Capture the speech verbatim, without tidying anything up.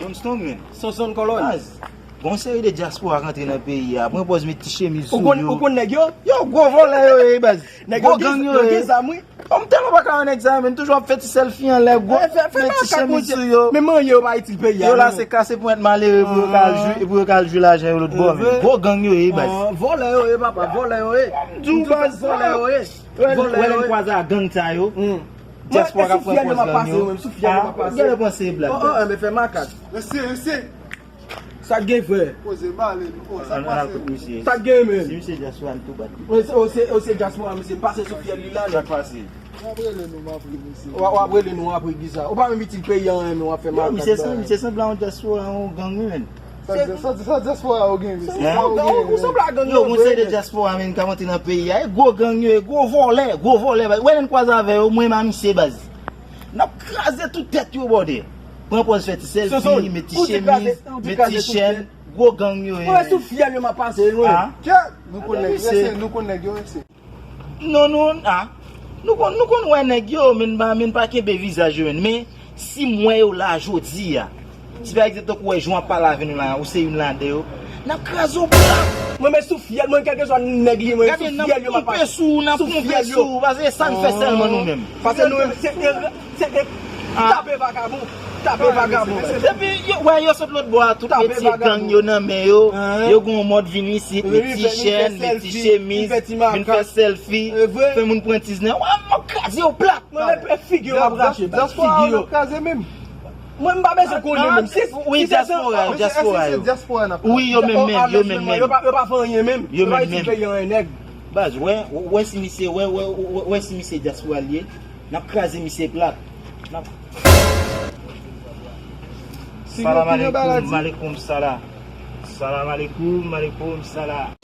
Armstrong, men. Sonson Kolòn. Baz, gon seri de dyaspora k antre nan peyi a. Pran pòz met ti chemiz sou yo. Ou konn nèg yo? Yo, gwo vòlè yo ye, baz. Gwo gang yo ye. Nèg yo gen zam, wi. Yo, m tèlman pa ka wè nèg sa yo, men toujou ap fè ti sèlfi anlè, gwo, met ti chemiz sou yo. Men manje yo pa itil peyi a. Yo la se kase pou mèt malere pou yo ka al jwi, pou yo ka al jwi lajan yo lòt bò, men. Gwo gang yo ye, baz. Vòlè yo ye, papa, vòlè yo ye. M di w, baz, vòlè yo ye. Wè, lè n kwaze ak gang sa yo. Dyaspora k ap pran pòz gang yo. Gade panse blag. Oh, oh, men fè makak. Mesye, mesye. Sa k gen, frè? Poze bale nou. Oh, sa k pase? Sa k gen, men? Si misye dyaspora, m tou bat li. Oh, se dyaspora, misye pase sou fyèl li la, nèg. Sa k pase? W ap rele nou apre, mesye. W ap rele nou apre, kisa? Ou pa menm itil peyi a anyen, men w ap fè makak. Yo, misye sanble yon dyaspora, yon gang, wi, men. Sa dyaspora yo gen, mesye? Ou sanble ak gang yo vre. Yo, gon seri de dyaspora, men, k ap antre nan peyi a. E gwo gang yo, e gwo vòlè, gwo vòlè. Wè, lè n kwaze avè yo, mwen menm a misye, baz. N ap kraze tout tèt yo, bòdè. Pran pòz fè ti sèlfi, met ti chemiz, met ti chèn. Gwo gang yo ye. Mwen sou fyèl yo m ap pase, wi. Kè, nou konn nèg yo, rese, nou konn nèg yo, rese. Non, non, a. Nou konn, nou konn wè nèg yo, men pa, men pa kenbe vizaj yo, men si m wè yo la jodi a, si pa egzanp tankou wè jan w ap pale avè nou la, ou se youn ladan yo, n ap kraze w plat. Mwen, men sou fyèl mwen, kèlkeswa nèg li, mwen, sou fyèl yo m ap pase. Sou fyèl yo. Paske e sa n fè sèlman nou menm. Paske nou menm, se, se, se, tape vakabon. Tape vakabon. Epi, yo, wè, yo sot lòt bò a, tout metye gang yo nan men yo. Yo gon mòd vin isit, met ti chèn, met ti chemiz, vin fè sèlfi, fè moun pran ti zen. Wè, m ap kraze yo plat. Mwen, men figi yo m ap rache, baz, figi yo. Mwen, m pa bezwen konnen menm. Si, wi, si se dyaspora, dyaspora yo. Wi, yo menm, menm, yo menm, menm. Yo pa, yo pa fè anyen menm. Yo menm, menm. Yo pa itil peyi a anyen, nèg. Baz, wè, wè si misye, wè, wè, wè, wè si misye dyaspora l ye. N ap kraze misye plat. N ap... Salam alekoum, malekoum salam. Salam alekoum, malekoum salam.